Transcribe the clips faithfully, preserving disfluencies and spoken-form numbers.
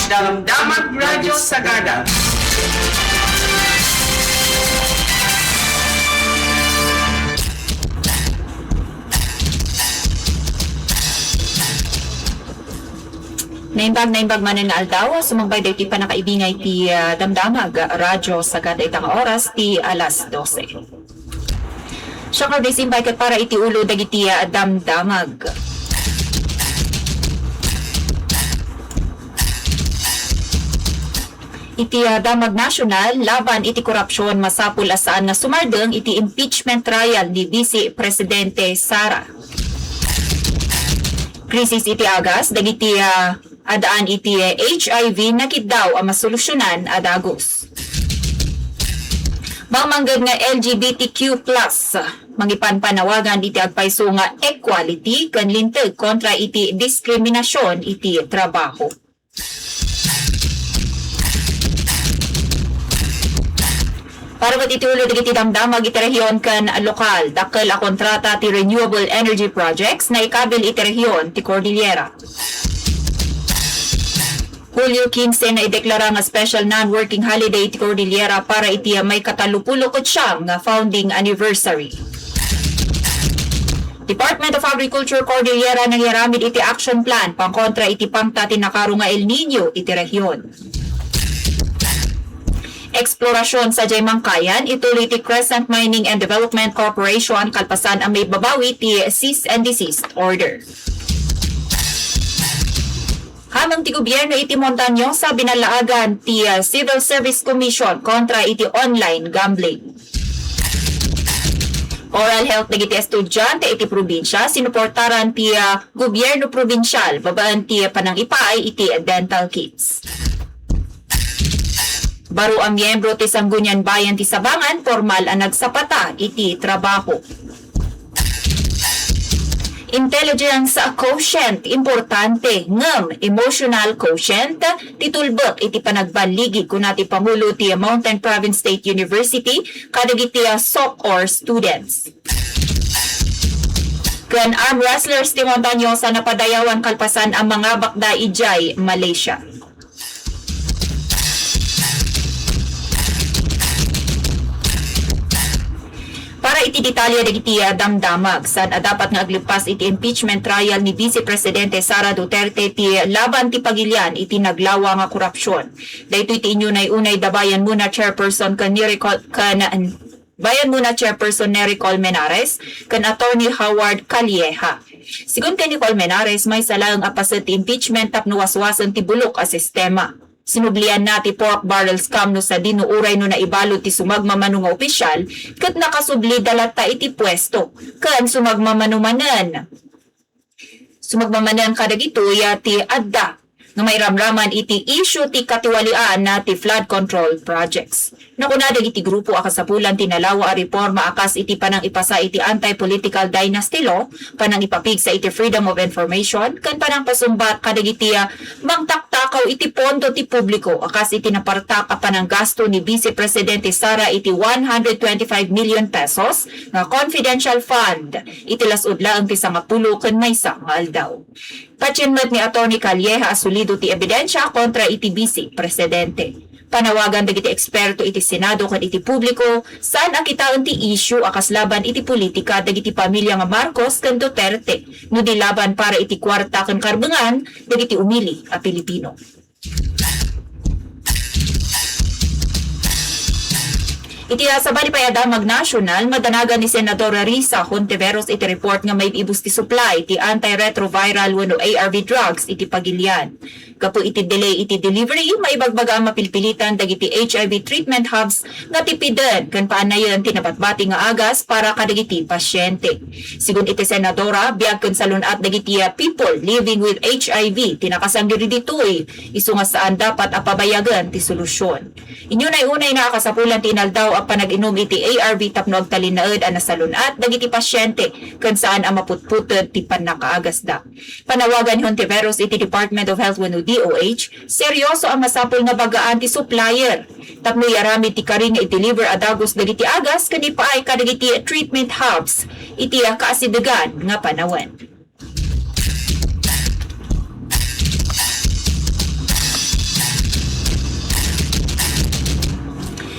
Damdamag Radyo Sagada. Naimbag, naimbag manen nga aldaw, sumangpay daytoy pannakaibingay ti, ah, Damdamag Radyo Sagada ita nga oras ti alas dose. Siak nga Grace Imbay ket para iti ulo dagiti, ah, damdamag. Iti, ah, Damag Nasional laban iti korupsion, masapul a saan nga sumardeng iti impeachment trial ni Vice Presidente Sara. Krisis iti agas dagiti, ah, addaan iti H I V nakiddaw a masolusyonan a dagus. Mangmangged nga L G B T Q plus, mangipanpanawagan iti agpayso nga equality ken linteg kontra iti diskriminasion iti trabaho. Para met iti ulo dagiti damdamag iti rehiyon ken lokal, dakkel a kontrata ti renewable energy projects naikabil iti rehiyon ti Cordillera. Hulyo kinse, naideklara nga special non-working holiday ti Cordillera para iti maikatalupulo ket siam nga founding anniversary. Department of Agriculture Cordillera nangiaramid iti action plan pangkontra iti pangta ti nakaro nga El Niño iti rehiyon. Eksplorasion sadiay Mangkayan ituloy ti Crescent Mining and Development Corporation kalpasan a maibabawi ti cease and desist order. Hameng ti gobierno iti Montañosa, binallaagan ti, ah, Civil Service Commission kontra iti online gambling. Oral health dagiti estudiante iti probinsia, sinuportaran ti, ah, gobierno probinsial babaen ti panangipaay iti dental kits. Baro a miyembro ti Sangguniang Bayan ti Sabangan, pormal a nagsapata iti trabaho. Intelligence quotient, importante, ngem emotional quotient, ti tulbek iti panagballigi, kuna ti Pangulo ti Mountain Province State University kadagiti, ah, SOCOR students. Ken arm wrestlers ti Montañosa napadayawan kalpasan a mangabakda idiay Malaysia. Para iti detalye dagiti, ah, damdamag, saan a dapat nga aglepas iti impeachment trial ni Vice Presidente Sara Duterte ti laban ti pagilian iti naglawa nga korupsion. Daytoy ti inyunay-unay da Bayan Muna chairperson ken ni Recol-, ken Bayan Muna Chairperson Nery Colmenares ken Attorney Howard Calleja. Sigun ken ni Colmenares, maysa laeng a paset ti impeachment tapno waswasen ti bulok a sistema. Sinublianna ti pork barrel scam no sadino uray no naibalud ti sumagmamano nga opisyal ket nakasublida latta iti puesto ken sumagmamano manen. Sumagmamano kadagitoy ti adda nga mairamraman iti isyu ti katiwalian ti flood control projects. Nakuna dagiti grupo a kasapulan ti nalawa a reforma a kas iti panangipasa iti anti-political dynasty law, panangipapigsa iti freedom of information, ken panangpasungbat kadagiti, ah, mangtaktakaw iti pondo ti publiko a kas iti napartak a pananggasto ni Vice Presidente Sara iti one hundred twenty-five million pesos nga confidential fund iti las-ud laeng ti sangapulo ken maysa nga aldaw. Patien met ni Attorney Calleja a solido ti ebidensia kontra iti Vice Presidente. Panawagan dagiti eksperto iti Senado ken iti publiko, saan a kitaen ti isyu a kas laban iti politika dagiti pamilia nga Marcos ken Duterte, no di laban para iti kuarta ken karbengan dagiti umili a Pilipino. Iti, ah, sabali pay a damag nasional, madanagan ni Senadora Risa Hontiveros iti report nga maib-ibus ti supply ti antiretroviral wenno A R V drugs iti pagilian. Gapu iti delay iti delivery, maibagbaga a mapilpilitan dagiti H I V treatment hubs nga tipiden ken paanayen ti nabatbati nga agas para kadagiti pasyente. Sigun iti senadora, biag ken salun-at dagiti, ah, people living with H I V ti nakasanggiri ditoy, isu nga saan dapat a pabayagen ti solusyon. Inyunay-unay nga kasapulan ti inaldaw a panag-inum iti A R V tapno agtalinaed a nasalun-at dagiti pasyente ken saan a maputputed ti pannakaagasda. Panawagan ni Hontiveros iti Department of Health wenno D O H, seryoso a masapul nga bagaan ti supplier tapno iaramid ti kari nga i-deliver a dagus dagiti agas ken ipaay kadagiti treatment hubs iti kaasidegan nga panawen.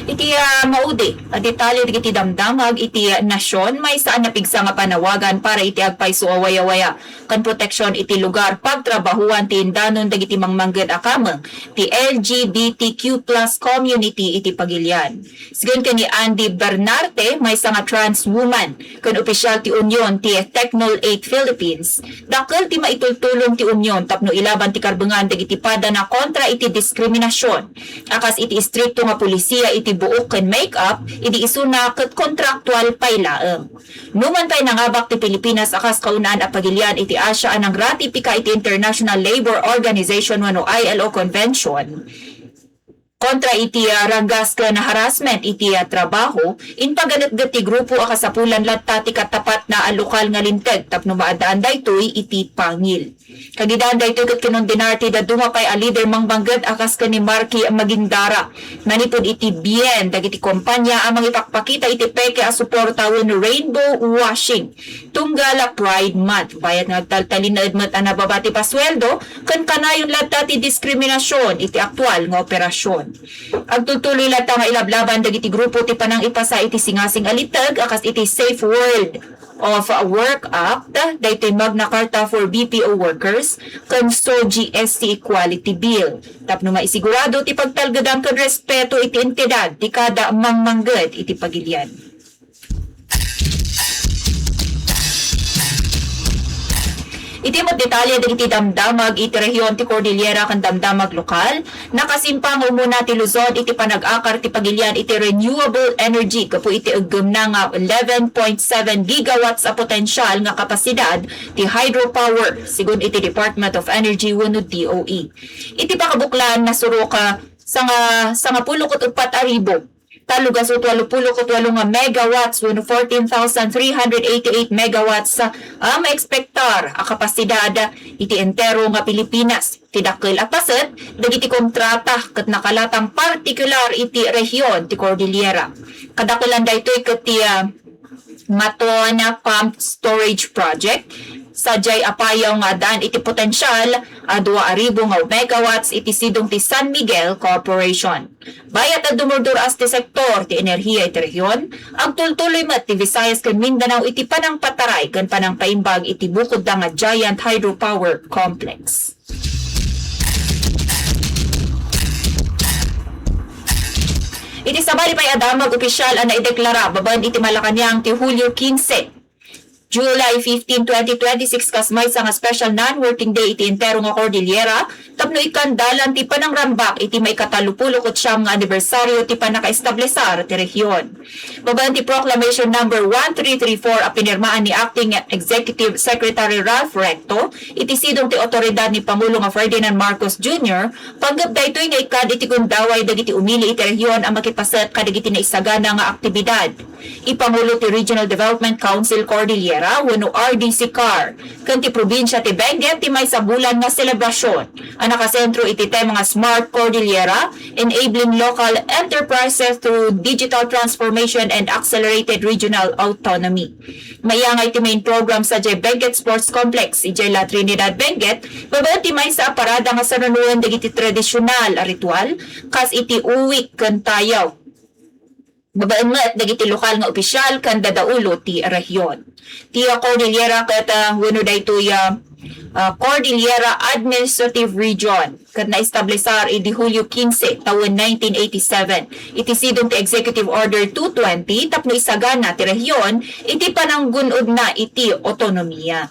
Iti, ah, maudi a detalye dagiti damdamag iti nasion, maysa a napigsa nga panawagan para iti agpayso a wayawaya ken proteksyon iti lugar pagtrabahuan ti indanon dagiti mangmangged a kameng ti L G B T Q plus community iti pagilian. Sigun ken ni Andy Bernarte, maysa nga trans woman ken opisyal ti Union ti Technol eight Philippines, dakkel ti maitultulong ti Union tapno ilaban ti karbengan dagiti padana kontra iti diskriminasion a kas iti istrikto nga pulisiya iti buok ken make-up idi isuna ket kontraktual pay laeng. Numan pay nangabak ti Pilipinas a kas kaunaan a pagilian iti Asia a nangratipika iti International Labor Organization wenno I L O Convention kontra iti, ah, ranggas ken harassment iti, ah, trabaho, impaganetget ti grupo a kasapulan latta ti katapatna a lokal nga linteg tapno maaddaan daytoy iti pangil. Kagidaan daytoy ket kinondenar ti dadduma pay a lider mangmangged a kas ken ni Marky Magindara manipud iti bien dagiti kompanya a mangipakpakita iti peke a suporta wenno rainbow washing tunggal a Pride Month. Bayat nga agtaltalinaed met a nababa ti pasueldo ken kanayon latta ti diskriminasion iti aktual nga operasyon. Agtultuloy latta nga ilablaban dagiti grupo ti panangipasa iti singasing a linteg a kas iti Safe World of Work Act, daytoy Magna Carta for B P O workers, ken SOGIEST Equality Bill, tapno maisigurado ti pagtalgedan ken respeto iti entidad ti kada mangmangged iti pagilian. Iti met detalye dagiti damdamag iti rehiyon ti Cordillera ken damdamag lokal, nakasimpa nga umuna ti Luzon iti panag-akar ti pagilian iti renewable energy gapu iti eggemna nga eleven point seven gigawatts a potensial nga kapasidad ti hydropower, sigun iti Department of Energy wenno D O E. Iti pakabuklan, nasurok a sanga-, sangapulo ket uppat a ribu tallo gasut walupulo ket walo nga megawatts wenno fourteen thousand three hundred eighty-eight megawatts a maekspektar a kapasidad iti entero nga Pilipinas. Ti dakkel a paset dagiti kontrata ket nakalatang partikular iti rehiyon ti Cordillera. Kadakelan daytoy ket ti, ah, Maton Pumped Storage Project, sadiay a payaw nga addaan iti potensial a dua a ribu nga megawatts iti sidong ti San Miguel Corporation. Bayat a dumurdur-as ti sektor ti enerhiya iti rehiyon, agtultuloy met ti Visayas ken Mindanao iti panangpataray ken panangpaimbag iti bukodda nga Giant Hydropower Complex. Iti sabali pay a damag opisyal a naideklara babaen iti Malacañang ti Hulio kinse, July fifteen, twenty twenty-six, kas maysa nga special non-working day iti entero nga Cordillera tapno ikkan dalan ti panangrambak iti maikatalupulo ket siam nga anibersaryo ti pannakaestablesar ti rehiyon. Babaen ti Proclamation Number one three three four a pinirmaan ni Acting Executive Secretary Ralph Recto iti sidong ti awtoridad ni Pangulo nga Ferdinand Marcos Junior, panggep daytoy nga ikkan iti gundaway dagiti umili iti rehiyon a makipaset kadagiti naisagana nga aktibidad. Ipangulo ti Regional Development Council Cordillera wenno R D C CAR ken ti probinsia ti Benguet ti maysa bulan nga selebrasyon a nakasentro iti tema nga Smart Cordillera, Enabling Local Enterprises Through Digital Transformation and Accelerated Regional Autonomy. Maiyangay ti main program sadiay Benguet Sports Complex idiay La Trinidad, Benguet, babaen ti maysa a parada nga sarunoen dagiti tradisional a ritual kas iti uwik ken tayaw. Babaen met dagiti lokal nga opisyal ken dadaulo ti rehiyon. Ti, ah, Cordillera ket, ah, wenno daytoy, ah, ah, Cordillera Administrative Region ket naestablisar idi Hulio kinse, tawen nineteen eighty-seven, iti sidong ti Executive Order two twenty tapno isagana ti rehiyon iti pananggun-odna iti otonomiya.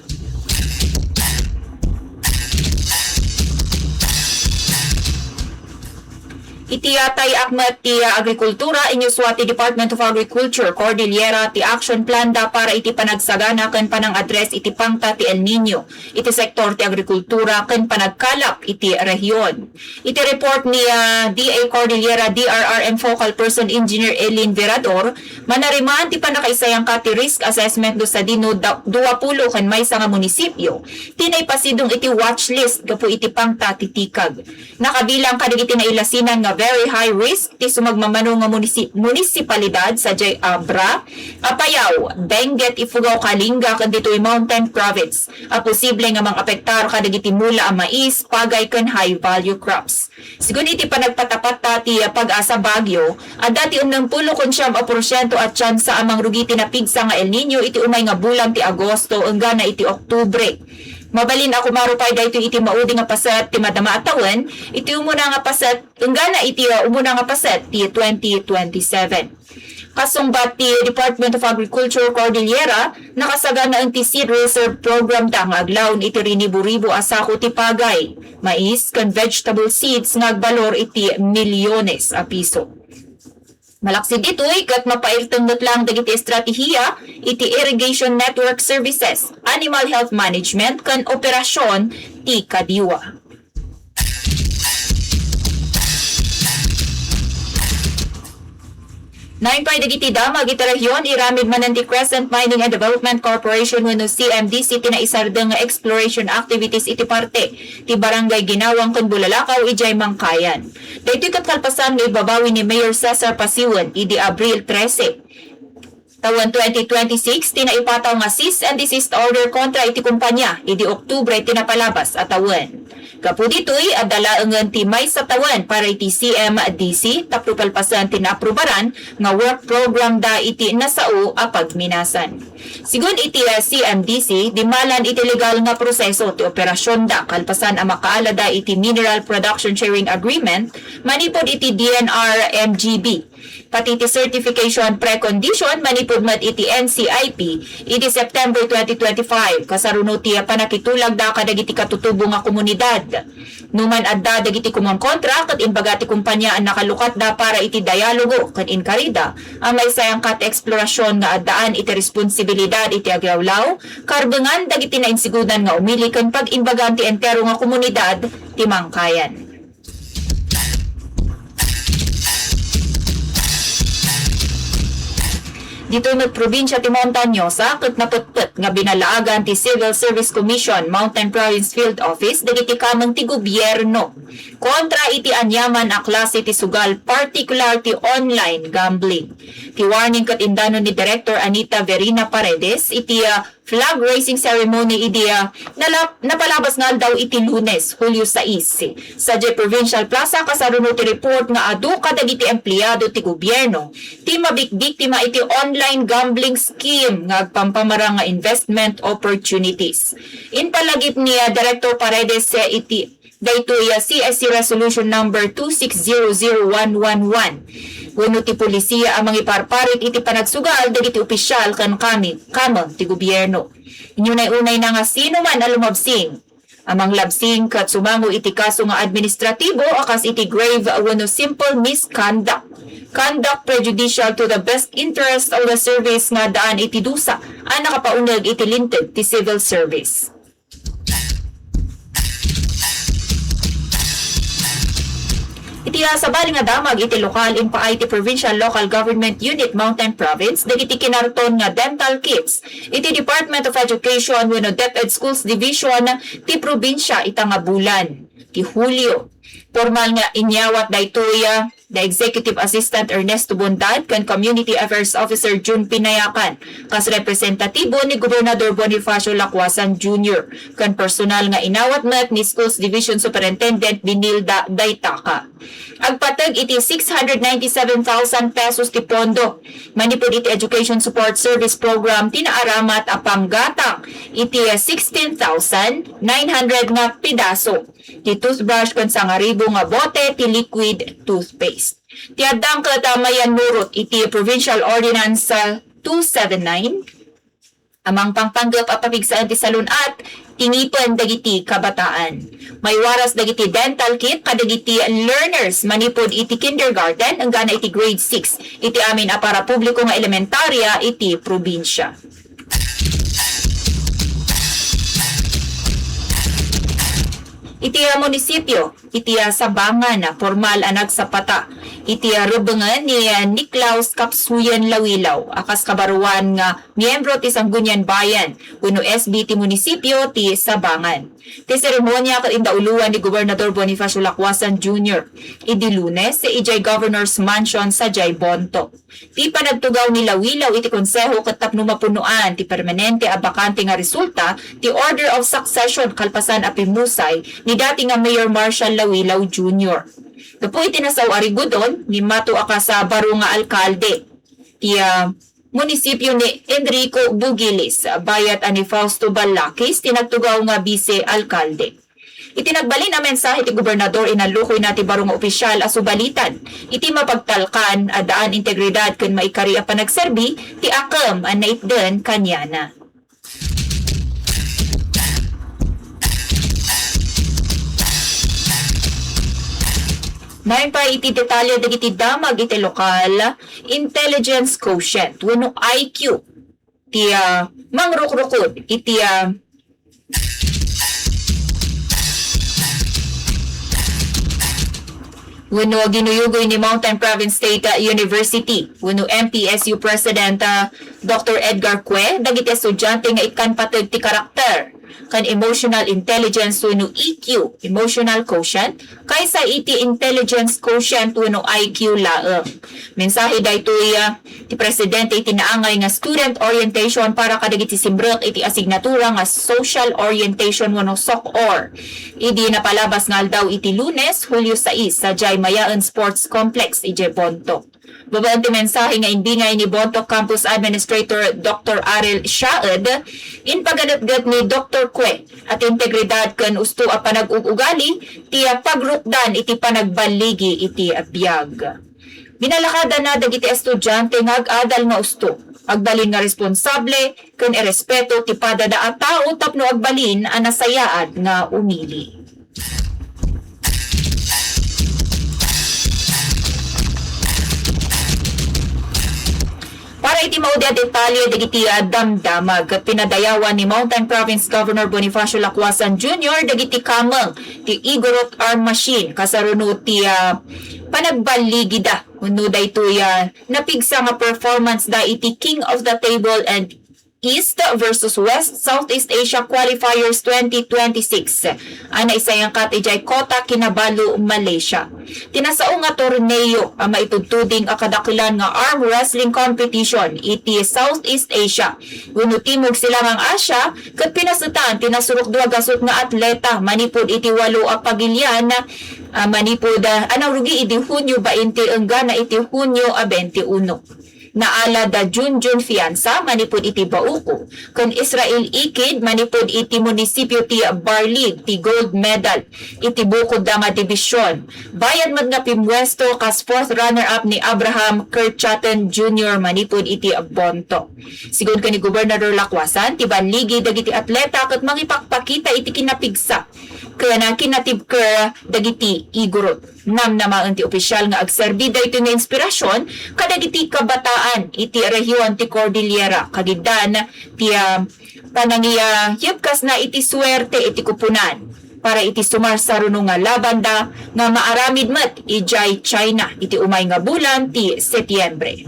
Iti, ah, tay-ak met ti, ah, agrikultura, inyusua ti Department of Agriculture, Cordillera, ti action plan da para iti panagsagana ken panang-address iti pangta ti El Niño iti sektor ti agrikultura ken panagkalap iti rehiyon. Iti report ni, ah, D A Cordillera D R R M Focal Person Engineer Eileen Virador, manarimaan ti pannakaisayangka ti risk assessment no sadino da-, duapulo ken maysa nga munisipio ti naipasidong iti watch list gapu iti pangta ti tikag. Nakabilang kadagiti nailasinan nga very high risk ti sumagmamano nga munisi-, munisipalidad sadiay Abra, Apayao, Benguet, Ifugao, Kalinga, ken ditoy Mountain Province a posible nga mangapektar kadagiti mula a mais, pagay, ken high-value crops. Sigun iti panagpatapatta ti PAGASA Baguio, adda ti ennem pulo ken siam a porsiento a tsansa a mangrugi ti napigsa nga El Niño iti umay nga bulan ti Agosto enggana iti Oktubre. Mabalin a kumaro pay daytoy iti maudi nga paset ti madama a tawen, iti umuna nga paset enggana iti, uh, umuna nga paset ti twenty twenty-seven. Kasungbat ti Department of Agriculture Cordillera, nakasaganaen ti seed reserve program da nga aglaon iti rinibo-ribo a sako ti pagay, mais, ken vegetable seeds nga agbalor iti milyones a piso. Malaksid ditoy, ket mapairteng met lang dagiti estratehiya iti irrigation network services, animal health management, ken operasyon ti kadiwa. Naipay dagiti damag iti rehiyon, iramid manen ti Crescent Mining and Development Corporation wenno C M D C ti naisardeng nga exploration activities iti parte ti Barangay Ginawang ken Bulalakaw idiay Mangkayan. Daytoy ket kalpasan nga ibabawi ni Mayor Cesar Pasiwen idi Abril trese, tawen twenty twenty-six, ti naipataw nga cease and desist order kontra iti kumpanya idi Oktubre ti napalabas a tawen. Gapu ditoy, adda laengen ti maysa tawen para iti C M D C tapno palpasen ti naaprubaran nga work program da iti nasao a pagminasan. Sigun iti, ah, C M D C, dimmalan iti legal nga proseso ti operasyon da kalpasan a makaalada iti Mineral Production Sharing Agreement manipud iti D N R M G B. Pati ti certification precondition manipud met iti N C I P iti September twenty twenty-five, kasaruno ti panakitulagda kadagiti katutubo nga komunidad. Numan adda dagiti kumonkontra, ket imbaga ti kumpanya a nakalukatda para iti dialogo ken inkarida a maisayangka ti eksplorasyon nga addaan iti responsibilidad iti aglawlaw, karbengan dagiti nainsigudan nga umili ken pag-imbagan ti entero nga komunidad ti Mangkayan. Ditoy met probinsia ti Montañosa, ket napetpet nga binalaagan ti Civil Service Commission Mountain Province Field Office dagiti kameng ti gobierno kontra iti aniaman a klase ti sugal, partikular ti online gambling. Ti warning ket indanon ni Director Anita Verina Paredes iti, ah, flag raising ceremony idi, ah, nalap-, napalabas nga aldaw iti Lunes, Hulyo sais, sadiay Provincial Plaza, kasaruno ti report nga adu kadagiti empleado ti gobierno ti mabikbiktima iti online gambling scheme nga agpampamarang nga investment opportunities. Impalagip ni, ah, Director Paredes, eh, iti daytoy, ah, C S C Resolution Number two six zero zero one one one wenno ti polisiya a mangiparparit iti panagsugal dagiti opisyal ken kami-, kameng ti gobierno. Inunay-unayna nga sino man a lumabsing, a manglabsing ket sumango iti kaso nga administratibo a kas iti grave wenno simple misconduct, conduct prejudicial to the best interest of the service nga addaan iti dusa a nakapauneg iti linteg ti civil service. Iti sabali nga damag iti lokal, impaay ti Provincial Local Government Unit Mountain Province dagiti kinarton nga dental kits iti Department of Education wenno DepEd Schools Division ti probinsia ita nga bulan ti Hulyo. Pormal nga inyawat daytoy, ah, da Executive Assistant Ernesto Bondad ken Community Affairs Officer Jun Pinayakan kas representatibo ni Gobernador Bonifacio Lacuasan Junior ken personal nga inawat met ni Schools Division Superintendent Benilda Daytaca. Agpateg iti six hundred ninety-seven thousand pesos ti pondo manipud iti Education Support Service Program ti naaramat a panggatang iti sixteen thousand nine hundred nga pedaso ti toothbrush ken sangaribu nga bote ti liquid toothpaste. Ti addang ket a mayannurot iti Provincial Ordinance, ah, two seven nine a mangpangpanggep a papigsaen ti salun-at ti ngipen dagiti kabataan. Maiwaras dagiti dental kit kadagiti learners manipud iti kindergarten enggana iti grade six iti amin a parapubliko nga elementaria iti probinsia. Iti, ah, munisipio iti, ah, Sabangan, ah, pormal a nagsapata iti, ah, rubbengen ni, ah, Nicklaus Kapsuyen Lawilaw a kas kabaruan nga miyembro ti Sangguniang Bayan wenno S B ti munisipio ti Sabangan. Ti seremonia ket indauloan ni Gobernador Bonifacio Lacuasan Junior idi Lunes idiay Governor's Mansion sadiay Bonto. Ti panagtugaw ni Lawilaw iti Konseho ket tapno mapunoan ti permanente a bakante nga resulta ti Order of Succession kalpasan a pimmusay ni dati nga Mayor Marshall Lawilaw Junior. Gapu iti nasao a rigudon, nimmato a kas, ah, baro nga alkalde ti, ah, munisipio ni Enrico Bugilis, bayat a ni Fausto Ballakis ti nagtugaw nga bise alkalde. Iti nagbalin a mensahe ti gobernador, inallukoyna ti baro nga opisyal a subalitan iti mapagtalkan a daan integridad ken maikari a panagserbi ti akem a naitden kaniana. Main pay iti detalye dagiti damag iti lokal, intelligence quotient wenno I Q ti, ah, mangrukrukod iti, ah, wenno ginuyugoy ni Mountain Province State, ah, University wenno M P S U President, ah, Doctor Edgar Que dagiti estudiante nga ikkan pateg ti karakter ken emotional intelligence wenno E Q, emotional quotient, kaysa iti intelligence quotient wenno I Q laeng. Mensahe daytoy, ah, ti presidente iti naangay nga student orientation para kadagiti simrek iti asignatura nga social orientation wenno SOCOR idi napalabas nga aldaw iti Lunes, Hulyo sais, sadiay Mayaen Sports Complex idiay Bontoc. Babaen ti mensahe nga imbingay ni Bontoc Campus Administrator Doctor Arel Shaed, impaganetget ni Doctor Que a ti integridad ken usto a panag-ug-ugali ti pagrukdan iti panagballigi iti biag. Binalakadana dagiti estudiante nga ag-adal nga usto, agbalin nga responsable, ken irespeto ti padada a tao tapno agbalin a nasayaat nga umili. Para iti maudi a detalye dagiti, ah, damdamag, pinadayawan ni Mountain Province Governor Bonifacio Lacuasan Junior dagiti kameng ti Igorot Arm Machine kasaruno ti, ah, panagballigida wenno daytoy, ah, napigsa nga performance da iti King of the Table and East versus West Southeast Asia Qualifiers twenty twenty-six a naisayangkat idiay Kota Kinabalu, Malaysia. Ti nasao nga torneo a maitudtuding a kadakelan nga arm wrestling competition iti Southeast Asia wenno Timog Silangang Asia ket pinasetan ti nasurok dua gasut nga atleta manipud iti walo a pagilian, ah, manipud, ah, a nangrugi idi Hunyo bainte enggana iti Hunyo a bainte uno. Naala da Junjun Fianza manipud iti Bauco ken Israel Ikid manipud iti munisipio ti Barlig ti gold medal iti bukodda nga dibision. Bayad met nga pimmuesto kas fourth runner-up ni Abraham Kerchaten Junior manipud iti Bontoc. Sigun ken ni Gobernador Lacuasan, ti balligi dagiti atleta ket mangipakpakita iti kinapigsa ken kinatibker dagiti Igorot. Namnamaen ti opisyal nga agserbi daytoy nga inspirasyon kadagiti kabataan iti rehiyon ti Cordillera, kagiddan ti, ah, panangiyayebkasna iti suerte iti kuponan para iti sumarsaruno nga labanda nga maaramid met idiay China iti umay nga bulan ti Setyembre.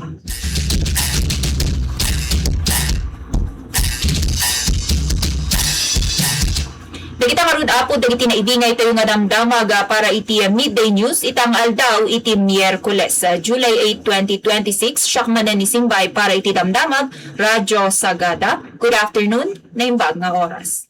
Dagita ngarud, Apo, dagiti naibingay tayo nga damdamag, ah, para iti, ah, Midday News ita nga aldaw iti Miyerkules, ah, July eight, twenty twenty-six. Siak manen ni Simbay para iti Damdamag, Radyo Sagada. Good afternoon, naimbag nga oras.